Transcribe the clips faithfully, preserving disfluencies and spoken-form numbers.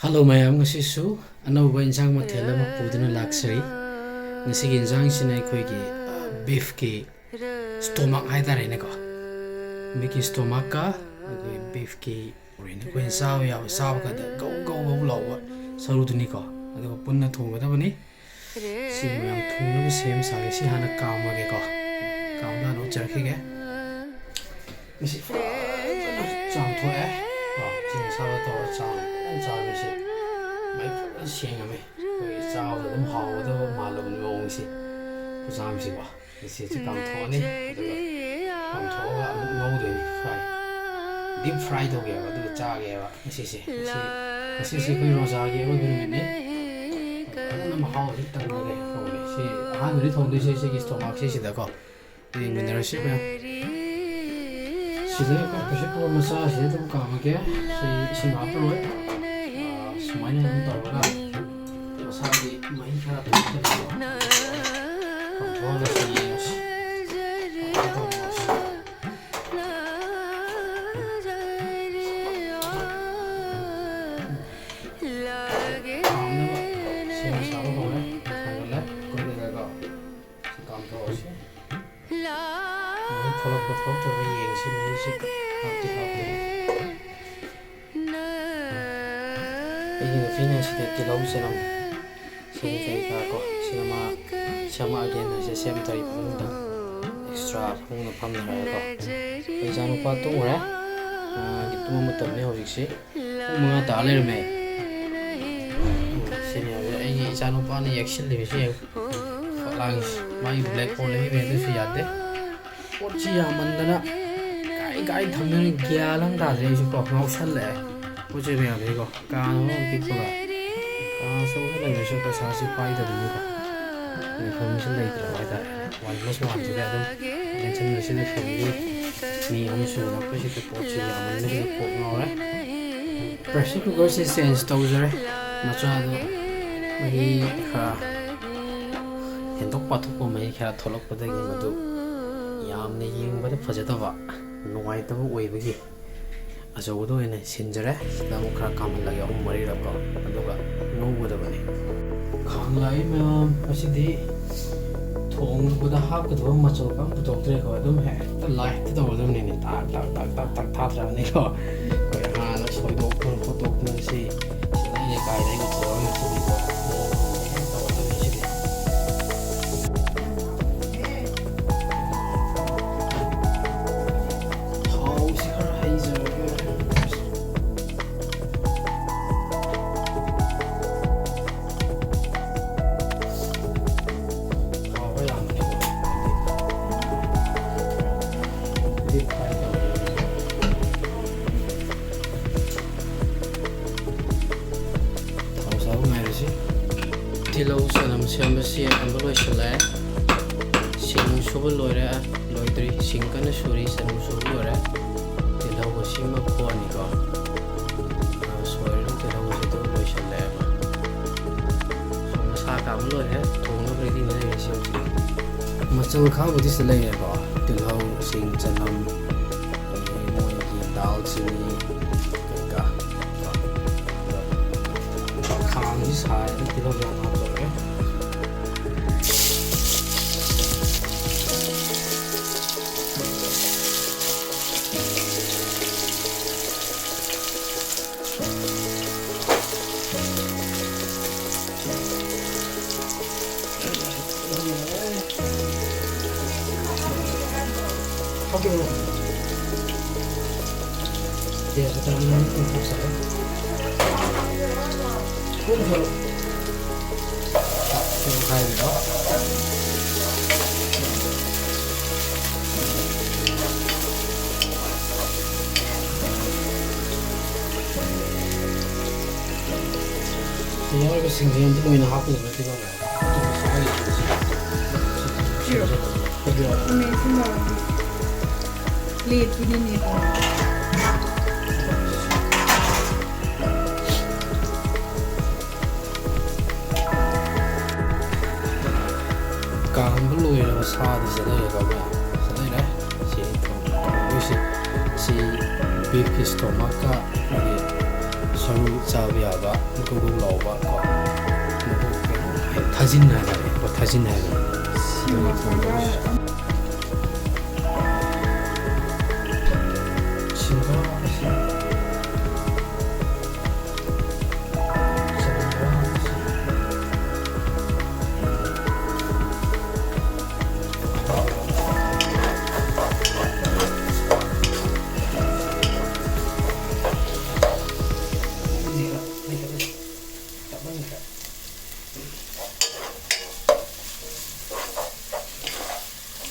Hello ꯃꯌꯥꯝ, ꯉꯁꯤꯁꯨ ꯑꯅꯧꯕ ꯏꯟꯁꯥꯡ ꯃꯊꯦꯜ ꯑꯃ ꯄꯨꯗꯨꯅ ꯂꯥꯛꯆꯔꯤ꯫ ꯉꯁꯤꯒꯤ ꯏꯟꯁꯥꯡꯁꯤꯅ ꯑꯩꯈꯣꯏꯒꯤ, ꯑ, beefꯀꯤ stomach ꯍꯥꯏꯇꯥꯔꯦꯅꯦꯀꯣ꯫ Beefꯀꯤ stomachꯀ ꯑꯩꯈꯣꯏ beefꯀꯤ brain, ꯑꯩꯈꯣꯏꯅ ꯆꯥꯕ ꯌꯥꯕ, ꯆꯥꯕ ꯀꯥꯟꯗ ꯒꯧ ꯒꯧ ꯒꯧ ꯂꯥꯎꯕ ꯁꯔꯨꯗꯨꯅꯤꯀꯣ꯫ ꯑꯗꯨꯒ ꯄꯨꯟꯅ ꯊꯣꯡꯒꯗꯕꯅꯤ꯫ ꯁꯤ ꯃꯌꯥꯝ ꯊꯣꯡꯅꯕ ꯁꯦꯝ ꯁꯥꯒꯦ꯫ ꯁꯤ ꯍꯥꯟꯅ ꯀꯥꯝꯃꯒꯦꯀꯣ꯫ ꯀꯥꯝꯕ ꯍꯥꯟꯅ ꯎꯠꯆꯔꯛꯈꯤꯒꯦ꯫ ꯃꯁꯤ ꯐꯖꯅ ꯆꯥꯝꯊꯣꯛꯑꯦ꯫ ꯀꯣ, ꯏꯁꯤꯡ ꯑꯁꯥꯕ ꯇꯧꯔ ꯆꯥꯝꯃꯦ꯫ ꯐꯖꯅ ꯆꯥꯝꯃꯦ ꯁꯤ꯫ ꯃꯩ ꯐꯖꯅ ꯁꯦꯡꯉꯝꯃꯦ꯫ ꯑꯩꯈꯣꯏꯒꯤ ꯆꯥꯕꯗ ꯑꯗꯨꯝ ꯍꯥꯎꯒꯗꯕ ꯃꯥꯜꯂꯕꯅꯤ ꯃꯑꯣꯡꯁꯤ꯫ ꯈꯨꯆꯥꯝꯁꯤꯀꯣ꯫ ꯃꯁꯤꯁꯦ ꯀꯥꯝꯊꯣꯛꯑꯅꯤ꯫ ꯑꯗꯨꯒ ꯀꯥꯝꯊꯣꯛꯑꯒ ꯑꯃꯨꯛ ꯉꯧꯗꯣꯏꯅꯤ꯫ Fry꯫ Deep fry ꯇꯧꯒꯦꯕ꯫ ꯑꯗꯨꯒ ꯆꯥꯒꯦꯕ꯫ ꯉꯁꯤꯁꯦ꯫ ꯉꯁꯤ, ꯉꯁꯤꯁꯦ ꯑꯩꯈꯣꯏ ꯔꯣꯖꯥꯒꯤ ꯑꯔꯣꯏꯕ ꯅꯨꯃꯤꯠꯅꯤ꯫ ꯐꯖꯅ ꯃꯍꯥꯎ ꯍꯦꯛ ꯇꯪꯉꯒꯦ ꯇꯧꯕꯅꯦ꯫ ꯁꯤ ꯑꯍꯥꯟꯕꯗꯤ ꯊꯣꯡꯗꯣꯏꯁꯦ ꯁꯤꯒꯤ stomachꯁꯦ ꯁꯤꯗꯀꯣ꯫ ꯌꯦꯡꯃꯤꯟꯅꯔꯁꯤ ꯃꯌꯥꯝ꯫ ꯁꯤꯗ ꯑꯩꯈꯣꯏ pressure cooker ꯃꯆꯥꯁꯤꯗ ꯑꯗꯨꯝ ꯀꯥꯝꯃꯒꯦ꯫ ꯁꯤ ꯏꯁꯤꯡ ꯍꯥꯞꯄꯔꯣꯏ꯫ ꯑꯥ, ꯁꯨꯃꯥꯏꯅ ꯑꯗꯨꯝ ꯇꯧꯔꯒ ꯃꯁꯥꯒꯤ ꯃꯍꯤ ꯈꯔ ꯊꯣꯛꯄꯗꯣ ꯀꯥꯝꯊꯣꯛꯍꯜꯂꯁꯤ, ꯌꯦꯡꯉꯁꯤ꯫ ꯀꯃꯥꯏꯅ ꯇꯧꯕꯅꯣ? ꯀꯥꯝꯅꯕ ꯁꯦꯝ ꯁꯥꯕ ꯍꯧꯔꯦ꯫ ꯊꯥꯡꯒꯠꯂꯦ꯫ ꯀꯨꯏꯔꯒꯀꯣ꯫ ꯁꯤ ꯀꯥꯝꯊꯣꯛꯑꯁꯤ꯫ ꯃꯍꯤ ꯊꯣꯛꯂꯛꯄ ꯊꯣꯛꯇꯕ ꯌꯦꯡꯁꯤ꯫ ꯃꯍꯤꯁꯤ ꯍꯥꯞꯇꯤ ꯍꯥꯞꯇꯦ꯫ ꯑꯩꯒꯤ ꯅꯨꯄꯤꯅ ꯁꯤꯗ ꯇꯤꯜꯍꯧ ꯆꯅꯝ ꯁꯤꯗ ꯀꯩꯀꯥ ꯀꯣ, ꯁꯤꯅ ꯃꯥ ꯁꯦꯝꯃꯛꯑꯒꯦꯅ ꯁꯤ ꯁꯦꯝꯗꯧꯔꯤ ꯐꯃꯨꯡꯗ꯫ Extra ꯐꯃꯨꯡꯗ ꯐꯝꯅꯔꯒꯀꯣ꯫ ꯑꯩ ꯏꯆꯥꯅꯨꯄꯥ ꯇꯨꯝꯈ꯭ꯔꯦ꯫ ꯃꯥꯒꯤ ꯇꯨꯝꯕ ꯃꯇꯝꯅꯤ ꯍꯧꯖꯤꯛꯁꯤ꯫ ꯄꯨꯡ ꯃꯉꯥ ꯇꯥ ꯂꯩꯔꯝꯃꯦ꯫ ꯁꯤꯅꯦ ꯍꯧꯖꯤꯛ ꯑꯩꯒꯤ ꯏꯆꯥꯅꯨꯄꯥꯅ ꯌꯦꯛꯁꯤꯜꯂꯤꯕꯁꯤ ꯌꯦꯡꯉꯨ꯫ ꯐꯛꯂꯥꯡꯁꯤ꯫ ꯃꯥꯒꯤ black board ꯂꯩꯕꯅꯦ, ꯑꯗꯨꯁꯨ ꯌꯥꯗꯦ꯫ ꯄꯣꯠꯁꯤ ꯌꯥꯝꯃꯟꯗꯅ ꯀꯥꯏ ꯀꯥꯏ ꯊꯝꯗꯣꯏꯅꯣ ꯒ꯭ꯌꯥꯟ ꯑꯃ ꯇꯥꯗ꯭ꯔꯦ꯫ ꯑꯩꯁꯨ ꯀꯣ ꯉꯥꯎꯁꯜꯂꯛꯑꯦ ꯄꯣꯠ ꯆꯩ ꯃꯌꯥꯝꯁꯤꯀꯣ꯫ ꯀꯥ ꯑꯃ ꯄꯤꯛꯄꯒ ꯀꯥ ꯑꯆꯧꯕ ꯂꯩꯕꯁꯨ ꯄꯩꯁꯥꯁꯤ ꯄꯥꯏꯗꯕꯅꯤꯀꯣ꯫ ꯂꯩꯐꯝꯁꯤ ꯂꯩꯇ꯭ꯔꯕ ꯍꯥꯏꯇꯥꯔꯦ꯫ One plus oneꯁꯤꯗ ꯑꯗꯨꯝ ꯃꯦꯟꯁꯤꯟꯕꯁꯤꯗ family ꯃꯤ ꯑꯍꯨꯝ ꯁꯨꯔꯛꯄꯁꯤꯗ ꯄꯣꯠꯁꯤ ꯌꯥꯝꯃꯟꯕꯁꯤꯗ ꯀꯣꯛ ꯉꯥꯎꯔꯦ꯫ Pressure cookerꯁꯤ change ꯇꯧꯖꯔꯦ꯫ ꯃꯆꯥꯗꯣ ꯃꯍꯤ ꯈꯔ ꯍꯦꯟꯗꯣꯛ ꯄꯥꯊꯣꯛꯄ, ꯃꯍꯤ ꯈꯔ ꯊꯣꯛꯂꯛꯄꯗꯒꯤ ꯃꯗꯨ ꯌꯥꯝꯅ ꯌꯦꯡꯕꯗ ꯐꯖꯗꯕ, ꯅꯨꯡꯉꯥꯏꯇꯕ ꯑꯣꯏꯕꯒꯤ ꯑꯆꯧꯕꯗ ꯑꯣꯏꯅ ꯁꯤꯟꯖꯔꯦ꯫ ꯁꯤꯗ ꯑꯃꯨꯛ ꯈꯔ ꯀꯥꯝꯍꯜꯂꯒꯦ, ꯑꯍꯨꯝ ꯃꯔꯤꯔꯛꯀꯣ, ꯑꯗꯨꯒ ꯉꯧꯒꯗꯕꯅꯤ꯫ ꯈꯥꯡ ꯂꯥꯛꯏ ꯃꯌꯥꯝ ꯑꯁꯤꯗꯤ ꯊꯣꯡꯕꯗ ꯍꯥꯞꯀꯗꯕ ꯃꯆꯜ ꯀꯔꯝ ꯄꯨꯊꯣꯛꯇ꯭ꯔꯦꯀꯣ, ꯑꯗꯨꯝ ꯍꯦꯛꯇ ꯂꯥꯏꯠꯇ ꯇꯧꯒꯗꯕꯅꯤꯅꯦ꯫ ꯇꯥꯛ ꯇꯥꯛ ꯇꯥꯛ ꯇꯥꯛ ꯇꯥꯛ ꯊꯥꯗ꯭ꯔꯕꯅꯤꯀꯣ꯫ ꯑꯩꯈꯣꯏ ꯍꯥꯟꯅ ꯁꯣꯏꯗꯣꯛꯇꯅ ꯈꯣꯠꯇꯣꯛꯇꯅ ꯁꯤ ꯁꯤꯗ ꯂꯩꯀꯥꯏꯗꯒꯤ ꯄꯨꯊꯣꯛꯑꯒ ꯁꯤꯗꯤꯀꯣ ꯇꯧꯒꯗꯕꯅꯤ ꯁꯤꯗꯤ꯫ ꯊꯥꯎꯁꯤ ꯈꯔ ꯍꯩꯖꯔꯒꯦ꯫ ꯊꯥꯎ ꯈꯔ ꯌꯥꯝꯕꯅꯦꯀꯣ꯫ Deep fry ꯇꯧꯔꯦ꯫ ꯊꯥꯎ ꯁꯥꯕ ꯉꯥꯏꯔꯁꯤ꯫ ꯇꯤꯜꯍꯧ ꯆꯅꯝ ꯁꯦꯝꯕꯁꯤ ꯑꯌꯥꯝꯕ ꯂꯣꯏꯁꯤꯜꯂꯛꯑꯦ꯫ ꯁꯤꯡ ꯁꯨꯕ ꯂꯣꯏꯔꯦ, ꯂꯣꯏꯗ꯭ꯔꯤ꯫ ꯁꯤꯡ ꯀꯟꯅ ꯁꯨꯔꯤ, ꯆꯅꯝ ꯁꯨꯕ ꯂꯣꯏꯔꯦ꯫ ꯇꯤꯜꯍꯧ ꯑꯁꯤꯃ ꯐꯨꯠꯂꯅꯤꯀꯣ꯫ ꯑ, ꯁꯣꯏꯔꯅꯤ, ꯇꯤꯜꯍꯧꯁꯤꯗ ꯂꯣꯏꯁꯤꯜꯂꯦꯕ꯫ ꯁꯣꯝꯗ ꯁꯥ ꯀꯥꯝꯕ ꯂꯣꯏꯔꯦ, ꯊꯣꯡꯅꯕ ready ꯗ ꯂꯩꯔꯦ ꯁꯤ ꯍꯧꯖꯤꯛ꯫ ꯃꯆꯜ ꯈꯥꯕꯗꯤ ꯁꯤꯗ ꯂꯩꯔꯦꯀꯣ, ꯇꯤꯜꯍꯧ, ꯁꯤꯡ, ꯆꯅꯝ, ꯑꯗꯒꯤ ꯃꯣꯏꯒꯤ ꯗꯥꯜ ꯆꯤꯅꯤ ꯀꯩꯀꯥ꯫ ꯈꯥꯡꯁꯤ ꯁꯥꯔꯦ, ꯇꯤꯜꯍꯧꯁꯦ ꯍꯥꯟꯅ ꯍꯥꯞꯆꯔꯒꯦ꯫ ꯌꯥꯎꯔꯤꯕ ꯁꯤꯡꯁꯦ ꯑꯗꯨꯝ ꯑꯣꯏꯅ ꯍꯥꯞꯀꯗꯕ ꯅꯠꯇꯦꯀꯣ꯫ ꯄ꯭ꯂꯦꯠꯇꯨꯗꯤꯅꯦꯀꯣ꯫ ꯀꯥꯝꯕ ꯂꯣꯏꯔꯕ ꯁꯥꯗꯤ ꯁꯤꯗ ꯂꯩꯔꯦꯀꯣ ꯃꯌꯥꯝ꯫ ꯁꯤꯗ ꯂꯩꯔꯦ꯫ ꯁꯤ ꯊꯣꯡ-, ꯊꯣꯡꯗꯣꯏꯁꯤ꯫ ꯁꯤ Beefꯀꯤ stomachꯀ ꯑꯩꯈꯣꯏꯒꯤ ꯁꯔꯨ ꯆꯥꯕ ꯌꯥꯕ ꯒꯧ ꯒꯧ ꯂꯥꯎꯕ ꯀꯣ, ꯃꯀꯣꯛ ꯀꯩꯅꯣ ꯍꯥꯏ-, ꯊꯥꯖꯤꯟ ꯍꯥꯏꯕꯅꯦ ꯀꯣ, ꯊꯥꯖꯤꯟ ꯍꯥꯏꯕꯅꯦ꯫ ꯁꯤꯡꯒꯥ ꯑꯁꯤ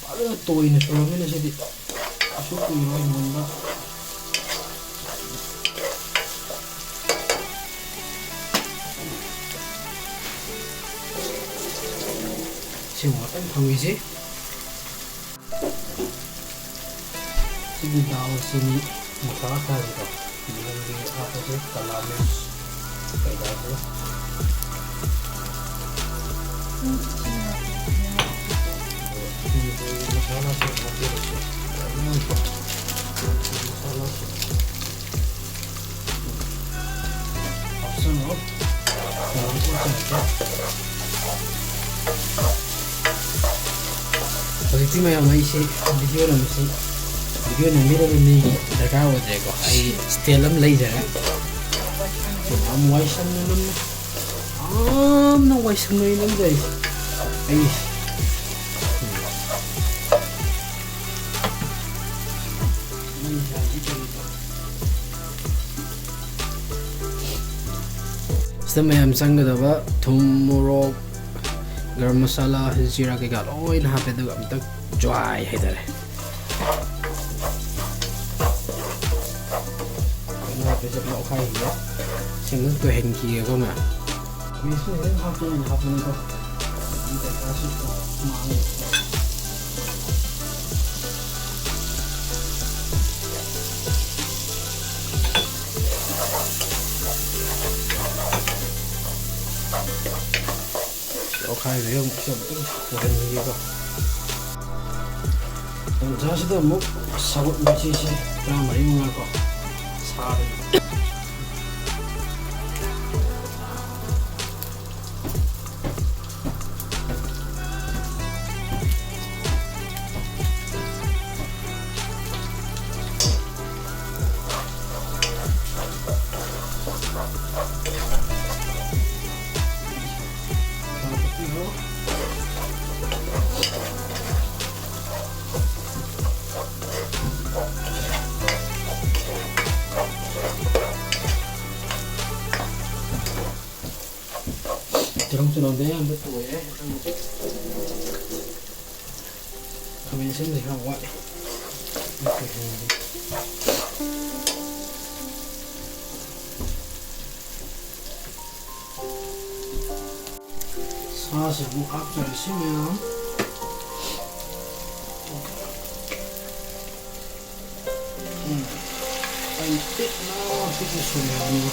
ꯐꯖꯅ ꯇꯣꯏꯅ ꯁꯨꯔꯕꯅꯤꯅ ꯁꯤꯗꯤ ꯀꯩꯁꯨ ꯀꯨꯏꯔꯣꯏ ꯃꯨꯟꯕ꯫ ꯁꯤ ꯉꯥꯛꯇꯪ ꯊꯝꯈꯤꯁꯤ꯫ ꯁꯤꯒꯤ ꯗꯥꯜ ꯆꯤꯅꯤ ꯃꯁꯥꯂꯥ ꯈꯔꯁꯤꯀꯣ, ꯌꯦꯟꯒꯤ ꯍꯥꯞꯄꯁꯦ, ꯀꯂꯥ ꯃꯤꯔꯆ ꯀꯩꯀꯥꯁꯦ꯫ ꯃꯁꯥꯂꯥꯁꯦ ꯍꯥꯞꯄꯤꯔꯁꯦ꯫ ꯃꯁꯥꯂꯥꯁꯦ ꯍꯥꯞꯆꯜꯂꯣ꯫ ꯍꯧꯖꯤꯛꯇꯤ ꯃꯌꯥꯝ ꯑꯩꯁꯦ video ꯅꯝꯕꯁꯤ, video ꯅꯝꯕꯤꯅꯕ ꯃꯤꯒꯤ ꯗꯔꯀꯥꯔ ꯑꯣꯏꯗ꯭ꯔꯦꯀꯣ꯫ ꯑꯩ stand ꯑꯃ ꯂꯩꯖꯔꯦ꯫ ꯌꯥꯝ ꯋꯥꯏ ꯁꯪꯅ ꯅꯝꯃꯦ꯫ ꯌꯥꯝꯅ ꯋꯥꯏ ꯁꯪꯅ ꯅꯝꯖꯩ ꯑꯩ꯫ ꯁꯤꯗ ꯃꯌꯥꯝ ꯆꯪꯒꯗꯕ ꯊꯨꯝ, ꯃꯣꯔꯣꯛ, ꯒꯔꯝ ꯃꯁꯥꯂꯥ, ꯖꯤꯔꯥ ꯀꯩꯀꯥ ꯂꯣꯏꯅ ꯍꯥꯞꯄꯦ, ꯑꯗꯨꯒ ꯑꯝꯇ ꯖ꯭ꯋꯥꯏ ꯍꯥꯏꯇꯥꯔꯦ꯫ ꯀꯩꯅꯣ ꯍꯥꯞꯄꯦ, ꯁꯦ ꯄꯨꯂꯞ ꯑꯣꯠꯈꯥꯏꯈꯤꯒꯦ꯫ ꯁꯦꯝꯗ ꯇꯣꯏꯍꯟꯈꯤꯒꯦꯀꯣ ꯃꯌꯥꯝ꯫ ꯃꯤꯁꯨ ꯍꯣꯔꯦꯟ ꯍꯥꯞꯀꯦ ꯑꯣꯏꯅ ꯍꯥꯞꯄꯅꯤꯀꯣ꯫ ꯀꯩꯀꯥꯁꯨ ꯃꯥꯡꯉꯦ꯫ ꯑꯣꯠꯈꯥꯏꯕꯤꯔꯒ ꯑꯃꯨꯛꯁꯨ ꯑꯃꯨꯛꯇꯪ ꯄꯨꯍꯟꯈꯤꯒꯦꯀꯣ꯫ ꯇꯟꯖꯥꯁꯤꯗ ꯑꯃꯨꯛ ꯁꯥꯎꯠ ꯃꯆꯤꯁꯦ ꯇꯔꯥꯃꯔꯤ ꯃꯉꯥ ꯀꯣ꯫ ꯇꯤꯜꯍꯧ ꯆꯅꯝꯗꯤ ꯑꯌꯥꯝꯕ ꯇꯣꯏꯔꯦ꯫ ꯈꯥꯃꯦꯟ ꯑꯁꯤꯟꯕꯁꯤ ꯈꯔ ꯋꯥꯠꯂꯤ꯫ ꯁꯥꯁꯦ ꯑꯃꯨꯛ ꯍꯥꯞꯆꯔꯁꯤ ꯃꯌꯥꯝ꯫ ꯎꯝ꯫ ꯑꯩ ꯄꯤꯛꯅ ꯄꯤꯛꯅ ꯁꯣꯏ ꯍꯥꯏꯕꯅꯤꯀꯣ꯫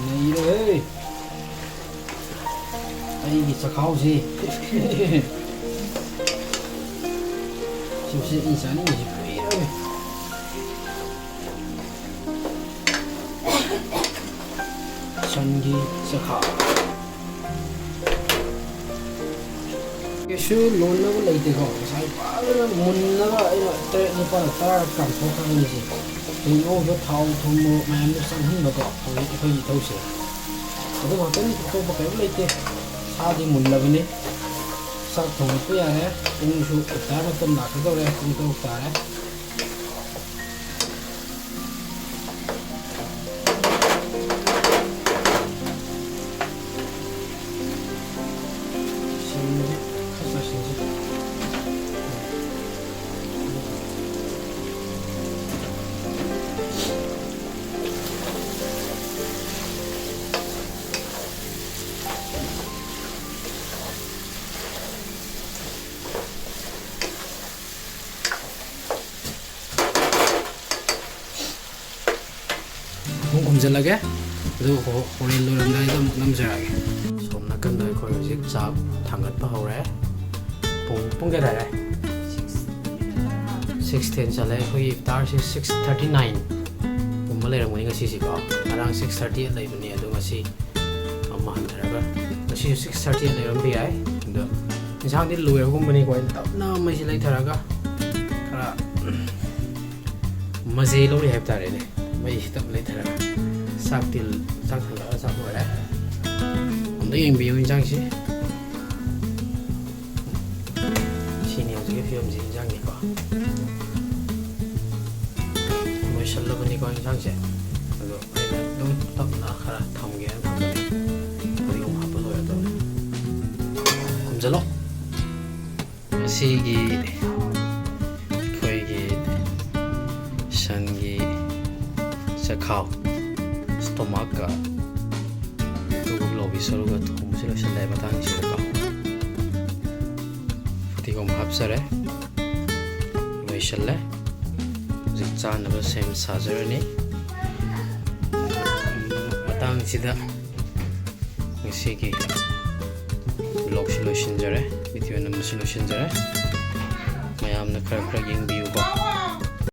ꯅꯩꯔꯦꯍꯦ! ꯑꯩꯒꯤ ꯆꯈꯥꯎꯁꯤ꯫ ꯁꯤꯁꯦ ꯑꯩ ꯆꯥꯅꯤꯡꯉꯤꯁꯤ ꯀꯨꯏꯔꯦ꯫ ꯁꯟꯒꯤ ꯆꯈꯥꯎ꯫ ꯀꯩꯁꯨ ꯂꯣꯟꯅꯕ ꯂꯩꯇꯦꯀꯣ꯫ ꯉꯁꯥꯏ ꯐꯖꯅ ꯃꯨꯟꯅꯕ ꯑꯩꯅ ꯇꯔꯦꯠ ꯅꯤꯄꯥꯜ ꯇꯔꯥ ꯀꯥꯝꯊꯣꯛꯈ꯭ꯔꯕꯅꯤ ꯁꯤ꯫ ꯊꯣꯡ ꯉꯧꯕꯗ ꯊꯥꯎ ꯊꯨꯝ ꯃꯣꯔꯣꯛ ꯃꯌꯥꯝꯗꯨ ꯆꯪꯍꯟꯕꯀꯣ ꯍꯧꯖꯤꯛ ꯑꯩꯈꯣꯏꯒꯤ ꯏꯊꯧꯁꯦ꯫ ꯑꯗꯨ ꯈꯛꯇꯅꯤ, ꯑꯇꯣꯞꯄ ꯀꯔꯤꯝ ꯂꯩꯇꯦ꯫ ꯁꯥꯗꯤ ꯃꯨꯜꯂꯕꯅꯤ꯫ ꯆꯥꯛ ꯊꯣꯡꯒꯠꯄ ꯌꯥꯔꯦ꯫ ꯄꯨꯡꯁꯨ ꯏꯐꯇꯥꯔ ꯃꯇꯝ ꯂꯥꯛꯀꯗꯧꯔꯦ꯫ ꯄꯨꯡ ꯇꯔꯨꯛ ꯇꯥꯔꯦ꯫ ꯁꯤꯡꯁꯦ ꯈꯔ ꯆꯥꯏꯁꯤꯟꯁꯤ꯫ ꯑꯃꯨꯛ ꯈꯨꯝꯖꯤꯜꯂꯒꯦ꯫ ꯑꯗꯨꯒ ꯍꯣ-, ꯍꯣꯔꯦꯟ ꯂꯣꯏꯔꯝꯗꯥꯏꯗ ꯑꯃꯨꯛ ꯅꯝꯖꯔꯛꯑꯒꯦ꯫ ꯁꯣꯝ ꯅꯥꯀꯟꯗ ꯑꯩꯈꯣꯏ ꯍꯧꯖꯤꯛ ꯆꯥꯛ ꯊꯥꯡꯒꯠꯄ ꯍꯧꯔꯦ꯫ ꯄꯨꯡ, ꯄꯨꯡ ꯀꯌꯥ ꯇꯥꯔꯦ? Six ten ꯆꯠꯂꯦ꯫ ꯑꯩꯈꯣꯏꯒꯤ ꯏꯐꯇꯥꯔꯁꯤ six thirty nine ꯒꯨꯝꯕ ꯂꯩꯔꯝꯒꯅꯤ ꯉꯁꯤꯁꯤꯀꯣ꯫ ꯉꯔꯥꯡ six thirty ꯂꯩꯕꯅꯦ, ꯑꯗꯣ ꯉꯁꯤ ꯑꯃ ꯍꯟꯊꯔꯒ ꯉꯁꯤꯁꯨ six thirty ꯂꯩꯔꯝꯕ ꯌꯥꯏ꯫ ꯑꯗꯣ ꯏꯟꯁꯥꯡꯗꯤ ꯂꯣꯏꯔꯒꯨꯝꯕꯅꯤꯀꯣ꯫ ꯑꯩꯅ ꯇꯞꯅ ꯃꯩꯁꯤ ꯂꯩꯊꯔꯒ ꯈꯔ ꯃꯖꯦ ꯂꯧꯔꯤ ꯍꯥꯏꯕ ꯇꯥꯔꯦꯅꯦ꯫ ꯃꯩꯁꯤ ꯇꯞꯅ ꯂꯩꯊꯔꯒ ꯆꯥꯛꯇꯤ, ꯆꯥꯛ ꯊꯥꯡꯒꯠꯂꯒ ꯆꯥꯛ ꯂꯣꯏꯔꯦ꯫ ꯑꯝꯇ ꯌꯦꯡꯕꯤꯌꯨ ꯏꯟꯁꯥꯡꯁꯤ꯫ ꯁꯤꯅꯤ ꯍꯧꯖꯤꯛꯀꯤ ꯐꯤꯕꯝꯁꯤ ꯏꯟꯁꯥꯡꯒꯤꯀꯣ꯫ ꯂꯣꯏꯁꯜꯂꯕꯅꯤꯀꯣ ꯏꯟꯁꯥꯡꯁꯦ꯫ ꯑꯗꯣ ꯑꯩꯅ ꯑꯗꯨꯝ ꯇꯞꯅ ꯈꯔ ꯊꯝꯒꯦꯅ ꯊꯝꯕꯅꯦ꯫ ꯐꯗꯤꯒꯣꯝ ꯍꯥꯞꯄ ꯂꯣꯏꯔꯗꯧꯅꯦ꯫ ꯈꯨꯝꯖꯜꯂꯣ꯫ ꯉꯁꯤꯒꯤ ꯑꯩꯈꯣꯏꯒꯤ ꯁꯟꯒꯤ ꯆꯈꯥꯎ, ꯁ꯭ꯇꯣꯃꯥꯛꯀ ꯇꯨꯒꯨꯞ ꯂꯧꯕꯤ ꯁꯔꯨꯒ ꯊꯣꯡꯕꯁꯤ ꯂꯣꯏꯁꯤꯜꯂꯦ꯫ ꯃꯇꯥꯡꯁꯤꯗꯀꯣ ꯐꯗꯤꯒꯣꯝ ꯍꯥꯞꯆꯔꯦ꯫ ꯂꯣꯏꯁꯤꯜꯂꯦ꯫ ꯍꯧꯖꯤꯛ ꯆꯥꯅꯕ ꯁꯦꯝ ꯁꯥꯖꯔꯅꯤ꯫ ꯃꯇꯥꯡꯁꯤꯗ ꯉꯁꯤꯒꯤ vlogꯁꯤ ꯂꯣꯏꯁꯤꯟꯖꯔꯦ, video ꯅꯝꯕꯁꯤ ꯂꯣꯏꯁꯤꯟꯖꯔꯦ꯫ ꯃꯌꯥꯝꯅ ꯈꯔ ꯈꯔ ꯌꯦꯡꯕꯤꯌꯨꯀꯣ꯫